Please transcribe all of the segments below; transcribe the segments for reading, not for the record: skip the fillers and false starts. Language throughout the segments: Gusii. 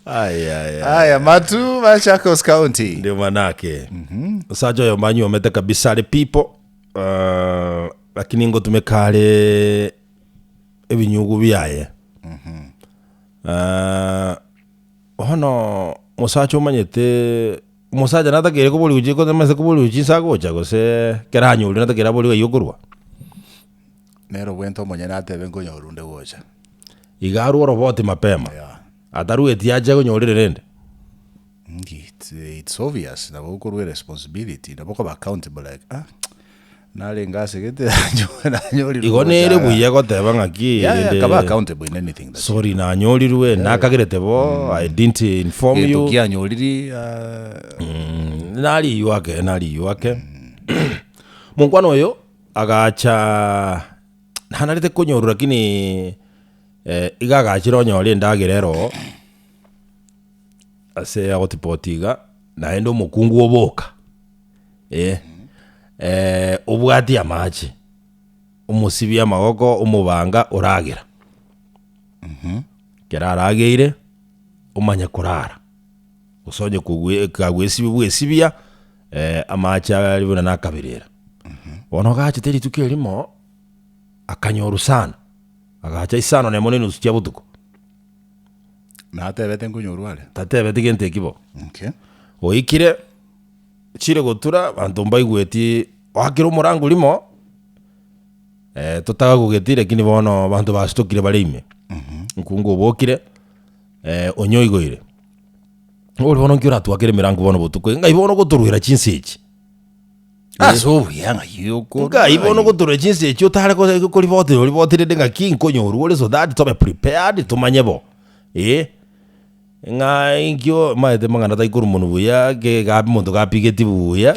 Ai, ai, ai. Aya, Matu, Machakos County. Ndio manake osacha oyo manywomete kabisa are people uh, lakini ngotumeka are ebinyugu biaye uh, bono mosacha omanyete omosacha natakeire koboriwa chi kotamanyete koboriwa chinsa agocha gose ekero anyorire natakeire aboriwe ng'ai okorwa? Nere obwente omonyene atebe nkonyorwa onde gocha. Iga arwe oroboti mapema, Yeah. atarueti ache konyorire rende. Nki it's, it's obvious nabo okorwa eresponsibility nabo okoba accountable like ah narenge ase gete nanyorire Igo gocha nere igaa. buya goteba ng'aki Yeah, yeah, rende kaba accountable in anything that sorry nanyorirwe nakagerete bo I didn't inform Gento you. kianyoriri ah, Mm, nariywo ake nariywo ake Monkwana oyo Agacha nanarete konyorwa lakini iga agachire onyore endagera ero oo, ase agotipoti iga, naende omokungu oboka eh, obwati amache, omosibia amagoko, omobanga oragera. Ekero arageire, omanye korara, gose onye kogwe kagwesibia bwesibia. Amache aria buna nakaberera. Bono gachete rituko erimo, akanyorwa sana, agacha isano nemo na enusu chia botuko. Natebete nkonyorwa are? Tatebeti gento ekio bo. Okay. Oikire, chire gotura, abanto mbaigweti, oakire omorango rimo, totagogeti lakini bono abanto basitokire bare ime. Nkungu obokire, onyoigoire. Ore bono nki oratwakere emerango bono botuko? Ng'ai bono ogotoruera chinsa echi? Ase obuya ng'ai okorwa Ng'ai bono ogotoruera chinsa echi otare ko- koribotera oriboterete ng'aki nkonyorwa ore so that tobe prepared tomanye bo, eh. Ng'a inki omanyete amang'ana tari korwa monwe buya, ke ga omonto gapigeti buya,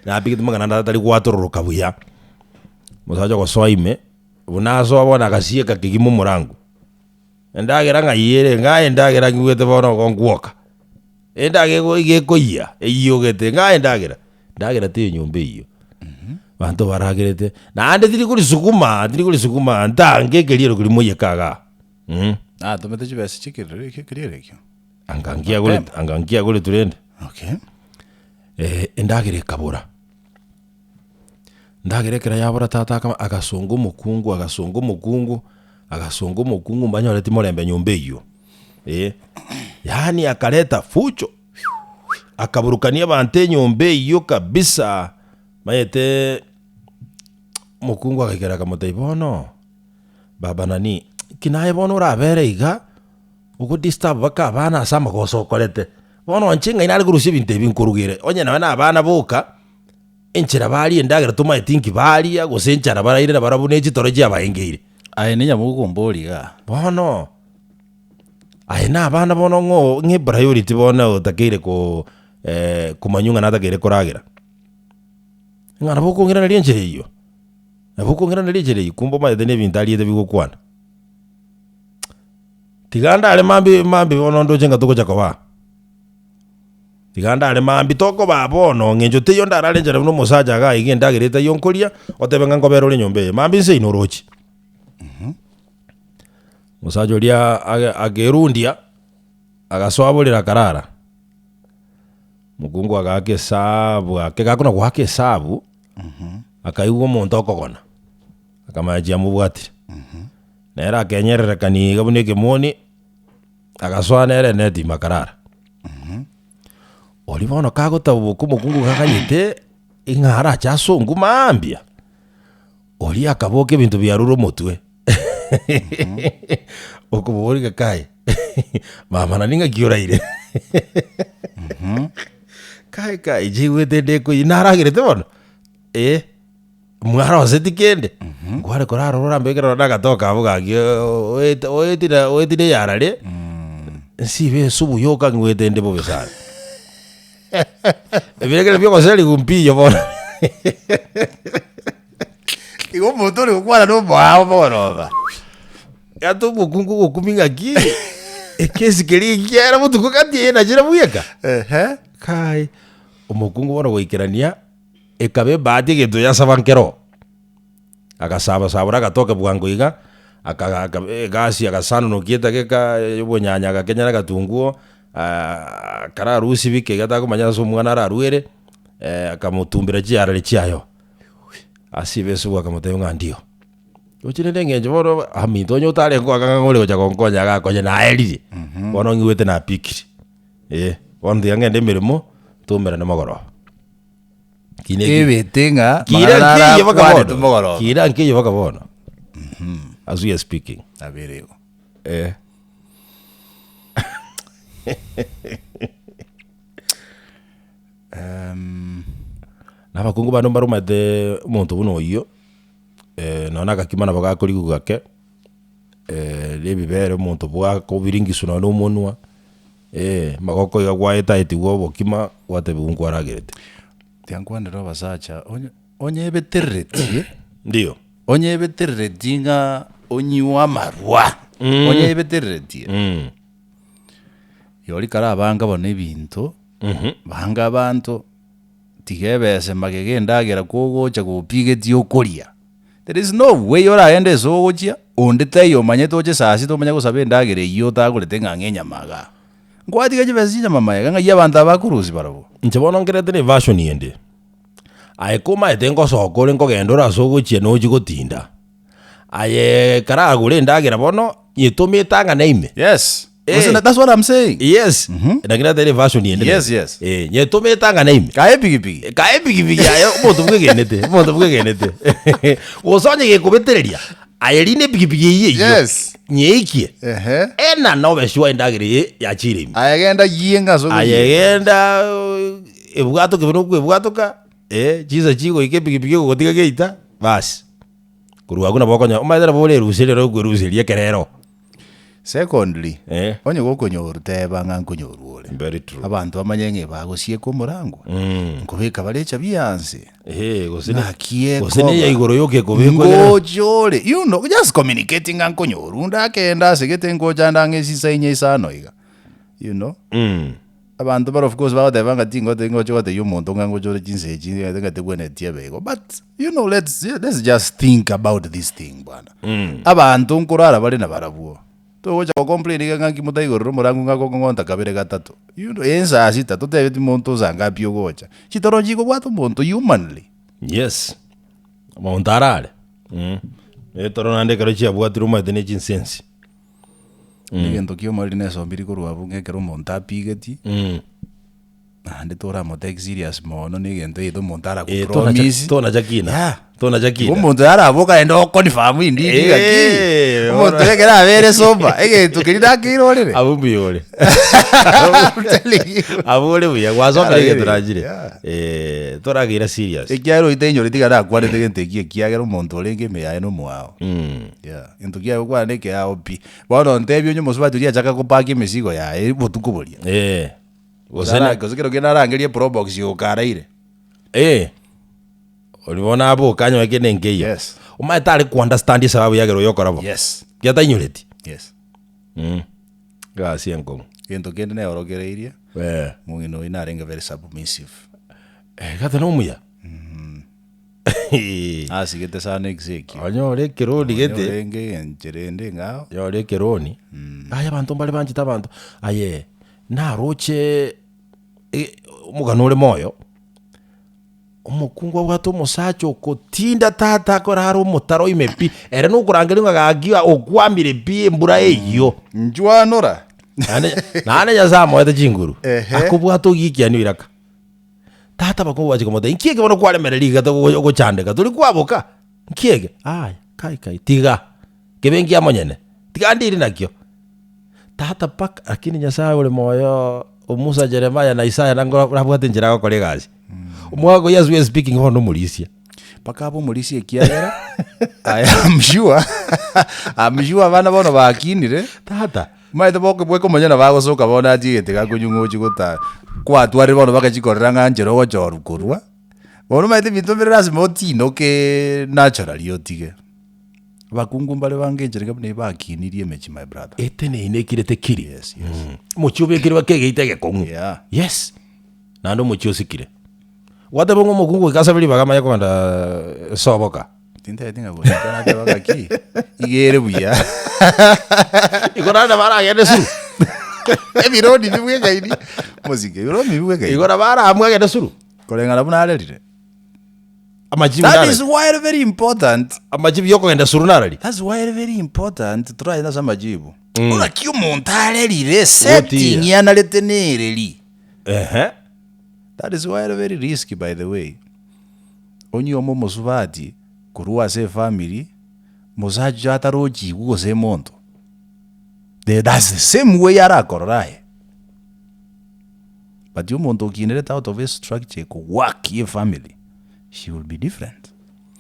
napigeti amang'ana ande atari gwatororoka buya. Omosacha ogosoa ime, buna asoa bono agasieka kegima omorango. Endagera ng'ai ere? Ng'a endagera ngigwete bono igo ngwoka. Endagera igo iga ekoyia, eyiogete, ng'a endagera? Endagera teiyo nyomba eyio. Abanto baragerete, naende tiri korisukuma, tiri korisukuma, ntange ekeriero keria moiyeke igaa mh. Natomete chibesa chia ekerero ekio ekeriero ekio. Anga nkiagoreti, anga nkiagoretwe rende. Okay. Endagera ekabora. Ndagera ekero yabora tata akama agasonga omokungu agasonga omokungu agasonga omokungu mbanyoreti morembe nyomba eywo eh, yaani akareta fujo akaburukania abanto enyomba eywo kabisa omanyete omokungu agaikera akamotebia bono baba nani ki naye bono orabere iga ogodisturb mpaka abana ase amagoso okorete, bono inche ng'ai nare korusia ebinto ebi nkorugere onye nonye na abana boka. Enchera baria endagera tomaeti inki baria, gose enchara baraire nabarabwo ne chitoro chiabaengeire. Aye nenyama okombooria igaa. Bono, aye na abana bono ng'o ng'e priority bono otakeire ko komanywa ng'a natakeire koragera. Ng'a nabo okong'iraneria enchera eyio, nabo okong'iraneria enchera eyio, kumbe omanyete na ebinto ariete bigokwana. Tiga ndare mambia mambia bono ndoche ng'a togocha koba aa. Tiga ndare mambia tokobaa bono, ng'encho teiyo ndarare enchera buna omosacha iga aiga endagera etaiyo nkoria, otebe ng'a nkobera ore enyomba eye. Mambia inse ino oroche. Omosacha oria age- akerundia, agasoa borere akarara. Mokungu agaaka esabu ake gakona goaka esabu, akaigwa omonto okogona, akamanya chiamobwatire. Nere akenyererekania iga buna ekemoni. Agasoa nere eneti ime akarara. Oria bono kagotaboboka omokungu gaganyete, ing'a arache asongwe mambia, oria akaboka ebinto biarure omotwe. Okoboria ng'a kai, mama nani ng'aki oraire? Kai kai nchaigwete ende ekoyia, naragerete bono? Eh. Mwaroseti kende, nkware korara ororo orambekere nonye na agatoke abwo gaki oete oetire oetire eyarare, nsibe esubu yoka ng'wete inde bobe sana. Ebirengererio bia ogoserigwa mbiyo bono. Igo omonto ore gokwana na omoao bono oba. Ata omokungu ogokumia ng'aki, ekesi keria ekiaera botuko gati eye nachire bweka. Ehe. Kai, omokungu bono goikerania. Ekaba ebahati egento yasaba nkero, agasaba sabora agatoka bwango iga, Akagaaka egasi agasanonokia etageka ya obonyanya agakenyera agatunguo, akararusia bike iga takomanya ase omwana ararwere, akamotumbera chiarare chiaye. Ase ebesubu akamotebia ng'a ndio. Roche rende eng'encho bono aminto onye otarenge goaka ng'a ore gocha gonkonya agakonye naerire, bono ng'igwete napikire, eh, bono tiga ng'ende emeremo, toumerane mogoroba. Kina eki- Ebete ng'a Kira mang'ana nkeiyo mpaka arakwanete bono. mogoroba. Kira nkeiyo mpaka bono. As we are speaking. Nabere igo. Eh. Um, Na abakungu bande mbaromete omonto buna oyio, eh, nonya na agakima nabo gakorigwa gake, eh, na ebibere omonto bwakobiringiswa nonya na omonwa, eh, amagoko iga gwaetaetigwe obokima, gwatebiwa nkwaragerete. Tiga nkwanere abasacha, onye onye ebetereretie, Ndiyo. onye ebetereretie ng'a onywe amarwa, onye ebetereretie, rirorio karabange bono ebinto, bange abanto, tiga ebese magega endagera kogocha gopigetie okoria. There is no way oragende ase ogochia, onde taiyo omanyete oche saa sita omanye gosaba endagera eyio otagorete ng'a ng'a enyama igaa. Nkwatiga chibesa chia enyama magega ng'ai abanto aba bakorusia barabwo. Inche bono nkerete na eversion ende, aye komaete ngosoka ore nkogenda ore ase ogochia nochie gotinda, aye karagure endagera bono, nyetome etang'ane ime. Yes. Eh. Gose that's what I'm saying. Yes. Naki natebire eversion ende. Yes, yes. Eh, nyetome etang'ane ime. Kae epigipigi. Kae epigipigi aye omonto bwegenete, omonto bwegenete. Gose onye gekobetereria, aye rinde epigipigi eyio eyio. Yes. Nyeikie. Ehe. Ena nobe sure endagera eye yachire ime. Aye genda yienga ase ogoyia. Aye genda ebwatoke buna okoebwatoka, eh, chinsa chigoika epigipigi egogotiga geita, basi. Korwa abwo nabo okonyora, omanyete nabo oreruserie ore okweruseria ekerero. Secondly, Eh. onye gokonyorwa teba ng'a nkonyorwa ore. Very true. Abanto bamanye ng'a ebagosieka omorango, nkobeka bare echabia anse. Eh, gose ne- Naki gose ne ya ekoba. igoro yoka ekobekwa ekero- Ngocha ore, you know, just communicating ng'a nkonyorwa ndakenda ase gete ngocha nde ang'e chinsa inye isano iga, you know. Mm. Abanto bare of course bagoteba ng'a tingote ngocha gotebia omonto ng'a ngocha ore chinsa echi ng'a tebwenereti ebe igo but you know let's let's just think about this thing bwana. Abanto nkorara bare nabarabwo, togocha go complain iga ng'a nki motaigorera omorango ng'a gokong'onta kabere gatato, you know ensa sita totebeti monto nsa ngapi ogocha, chitoro nchikobwata omonto humanly. Yes, omonto arare, etoro naende ekero chiabwatire omanyete ne chinsensi. Egento kia omoriri na esombiri korwa abwo ng'a ekero omonto apigeti, naende toramotake serious mono na egento egento omonto Eh, aragopromise. tonacha tonacha kina Yeah. tonacha Igo kina omonto yaraboka aende oconfirm indeed Eh, ng'aki, omonto ora- ekero abere sober, egento keria nakeirorere. Abwo mbuya ore I'm telling you. Abwo ore buya gwasomire Yeah, egento nachire yeah. Eh, torakeira serious Ekiagera oitainyoreti iga nakwanete gento ekio ekiagera omonto orenge ime yaye na omwao. Yeah, gento kiaye gokwana na ekeao pi. Bono ntebie onye omosubati oria achaka kopaka emesigo yaye botuko boria. Eh, gose Nara- na- Gose kero kende arangerie probox yoka araire. Eh, oria bono aboka anyore kende nkeiyo. Yes. Omanyete tare ko understand esababu yagera oyo okora bo. Yes. Yatainyoreti. Yes. Egasi enkong'u. Gento kende neorokereirie, Eh. omong'ina oyio narenge very submissive. Eh, gata nomuya. Asigete sana egese ekio. Onyore ekeroni Onye gete. orenge enchera ende eng'ao. Onyore ekeroni. Aye abanto mbare banchete abanto, aye naroche omogano ore moyo, omokungu abwate omosacha okotinda tata akorara omotaro ime pi, ere nokorangeria ng'a gaki okwamire pi embura eyio. Nchwanora. Naende naende Nyasaye amoete chinguru, Ehe. akobwata ogikiani oiraka. Tata abakungu bachia komotebia, Nki eke bono kwaremereria iga togo ogochandeka, tori kwaboka? Nki eke? Aya, kai kai, tiga, kebe nkia monyene, tiga ndiri nakio. Tata mpaka, lakini Nyasaye ore moyo o Musa, Jeremiah na Isaya nang'o orabwate enchera agokora egasi. Omwaka oyio as we are speaking bono nomorisia. Mpaka abe omorisia ekiagera, I am sure, I'm sure abana bono bakinire. Tata. Omanyete boke bweka omonyene bagosoka bono achiegete gakonywa ng'a ochie gotara, kwatwarire bono bagachikorera ng'a nchera ogochorwa korwa, bono omanyete ebinto mbire lasima otinoke naturally otige. Abakungu mbare bange enchera iga buna ebakinirie emechie my brother. Eteneine ekirete kiri. Yes, yes. Omochie obekire baka egeita egekong'u. Yeah. Yes. Naende omochie osikire. Gwateba ng'a omokungu goika asabe ribaga amanye kogenda soboka. Tintebeti ng'a goika nateba ng'aki, iga ere buya. Igo naende baragende suru. Ebironi bibwekaini, mosike, ebironi bibwekaini. Igo nabo aramue agende suru. Koreng'ana buna arerire. Amachibu That narari. is why very important. Amachibu yokogenda suru narari. That's why very important toragende ase amajibu. Ng'aki omonto arerire, setting Gotiia. anarete nereri. Ehe. That is why very risky by the way. Onye ome omosubati korwa ase efamiri, mosacha atarochigwe gose monto, the that's the same way arakorore aye. But omonto okinerete out of a structure ekowork ya efamiri, she will be different.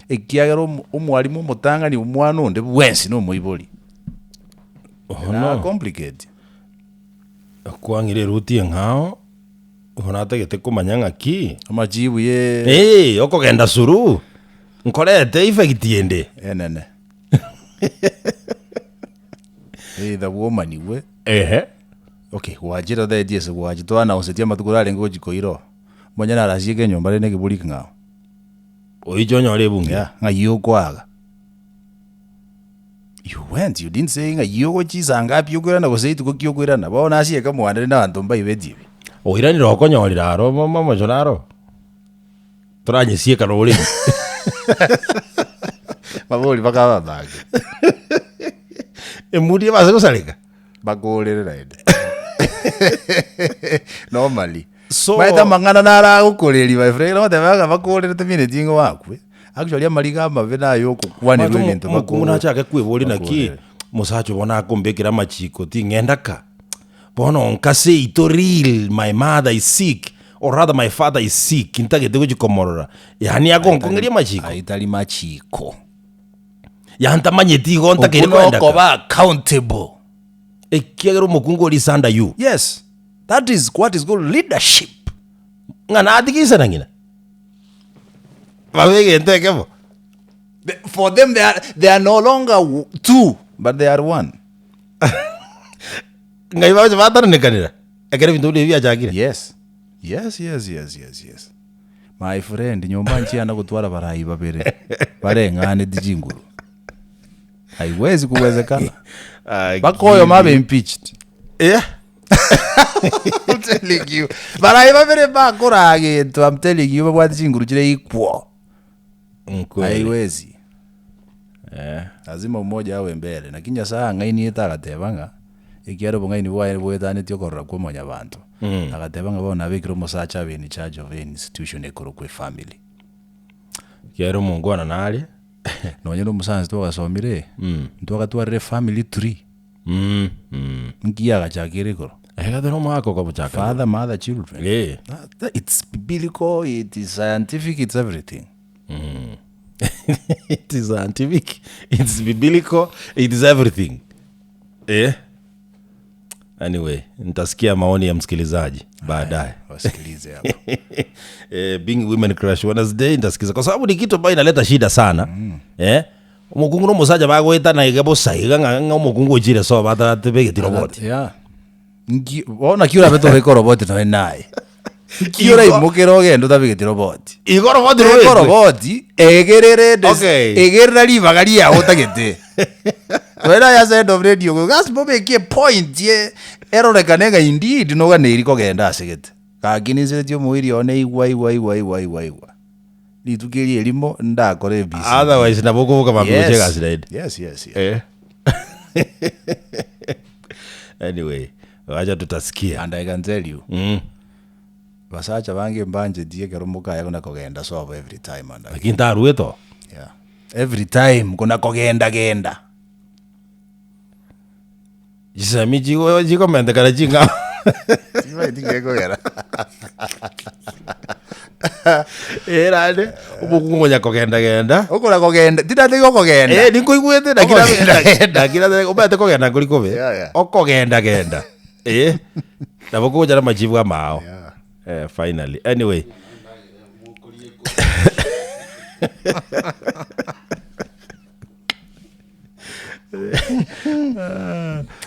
Ekiagera omo omwalimu omotang'ani omwana onde bwensi na omoibori. Oho Na no. complicate. Kwang'ire eruti eng'ao, igo natagete komanya ng'aki. Amajibu ye Eeh, okogenda suru, nkorete effect ende. enene. Either bwomanigwe. Ehe. Okay, gwachire otebeti ase gwachi toanaunseti amatuko orarenge gochi koira oo, omonyene arasieke enyomba rende ekebori ekeng'ao. Oiche onyore ebunge. Yeah, ng'ai okoaga. You went, you didn't say ng'ai ogochia saa ngapi okoirana gose rituko ki okoirana, bono nasieke mwane rende abanto mbaibeti ebi. Oiranire okonyorire aro mo- mo- omochoro aro, toranyesieka nore ime. Babori bakaba abange. Emudi ebase gosareka. Bakorere naende. Normally. So- Maete amang'ana naragokoreria my friend, nogoteba ng'a bakorere temineti ng'a wakwe. Actually amariga amabe naye okokwanerwa ebinto Omokungu nachake kweboria naki, bakorere. mosacha obo nakombekera amachiko ting'enda ka, bono nka seito real my mother is sick or rather my father is sick ntagete gochia komorora, yaani agonkong'eria amachiko? Ayio tari machiko. Yaani tamanyeti igo ntakeire Okwo koenda ka? nokoba accountable. Ekiagera omokungu oria is under you. Yes, that is what is called leadership. Ng'a natige ise na ng'ina, babe egento ekemo. The, for them they are, they are no longer two, but they are one. Ng'ai bagocha batananekanera, ekero ebinto buna ebi biachakire. Yes. Yes, yes, yes, yes, yes. My friend, nyomba nchiana gotwara barai babere bareng'aneti chinguru. Haiwezi kuwezekana. Mpaka oyomo abe impeached. Yeah. I'm telling you. Barai babere bakoraa gento, I'm telling you, babwate chinguru chire equal. Nkweli. Haiwezi. Lazima mmoja awe mbele. Lakini Nyasaye ang'ainiete agateba ng'a ekiagera obong'aini bwaye boetanetie okorora kwa omonyabanto. Agateba ng'a bono nabekire omosacha abe in charge of institution ekorokwa efamily. Ekiagera omongwana nare. Nonye na omosansi twagasomire, ntwagatwarire efamily tree. Nki yagachakire igoro? Egatera omwaka okobochaka. Father, mother, children. Eh. It's biblical, it is scientific, it's everything. It is scientific, it's biblical, it is everything. Eh? Anyway, nitasikia maoni ya msikilizaji baadaye. Wasikilize hapo. Eh, being women crush Wednesday nitasikiza kwa sababu ni kitu ambayo inaleta shida sana. Eh? Omokungu na omosacha bagoetana iga bosa iga ng'a ng'a omokungu ochire sobo ataratebegeti roboti. Yeah. Nki bono naki orabe tobeke roboti noe naye. Nki oraimokere ogende otabegeti roboti. Igo roboti Beka roetwe. roboti egerere des- Okay. egerera ribaga riago otagete. Noe naye ase end of radio gasi mobeke epoint ye erorekane ng'a indeed noganeiri kogenda ase gete. Gaki ninseretie omoiri one igwa igwa igwa igwa igwa igwa. Rituko eri erimo ndakore ABCD. Otherwise nabo okoboka mambia gochia Yes. egasi naende. Yes, yes, yes. Eh. Anyway, wacha tutasikia. And I can tell you, Mm. basacha bange mbanchetie ekero mokaya kona kogenda sobo every time and again. Lakini taruete oo. Yeah. Every time kona kogenda genda. Chisemi chigo chikomentekana ching'ao. Timaeti gekogera. Eh, naende omokungu onya kogenda genda. Okora kogenda, tindataki okogenda. Eh, ninkoigwete naki Okogenda genda. naki naki omanyete kogenda nkori kobe. Yeah, yeah. Okogenda genda. Eh, nabo kogocha na amachibu amao. Yeah. Eh, finally. Anyway.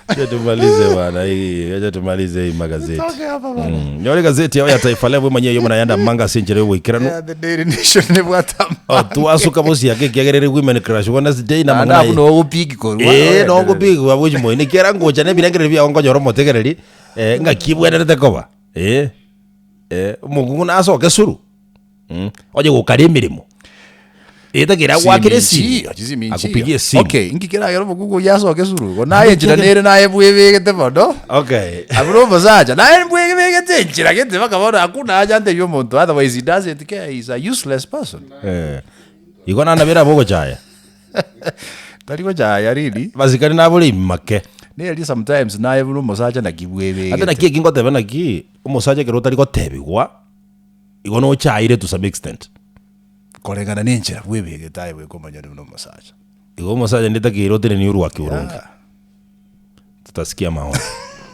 Acha tumalize bana hii, acha tumalize hii magazeti. Toke hapa bana. Nyore gazeti yao ya Taifa Leo mwenyewe yo mnayanda manga ase enchera y'oboikeranu. Yeah, the Daily Nation nebwata Oh, twasuka bosiaka ekiagerere women crush Wednesday na Naende mang'ana abwo nogopiki korwa. Eh, nogopigwa bwa chimoino ekiagera ngocha na ebirengererio biago nkonyora omotegereri eh, ng'aki ebwenerete koba eh, eh, omokungu nasoke suru mm, onye gokara emeremo etakeire agoakere esimi, agopigie esimu. Okay, inki keragera omokungu oyio asoke esuru? Igo naye enchera nere naye bwebegete mono. Okay. Abwo na omosacha, naye mbwebegete enchera gete mpaka bono hakuna haja ntebie omonto otherwise he doesn't care, he is a useless person. Eh, igo naende nabo ogochaya. Tari gochaya really. Basikani nabore ime make. Neri sometimes naye buna omosacha naki Ate bwebegete. naki eki ngoteba naki, omosacha ekero otari gotebigwa, igo nochaire to some extent. Koreng'ana na enchera bwebegete aye bwekomanya ore buna omosacha. Igo omosacha ndetakeire otenenie orwaki oronge. Yeah. Tutasikia maoni.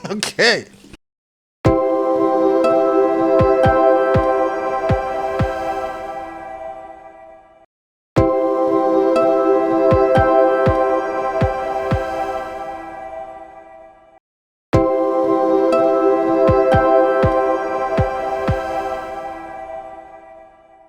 Okay.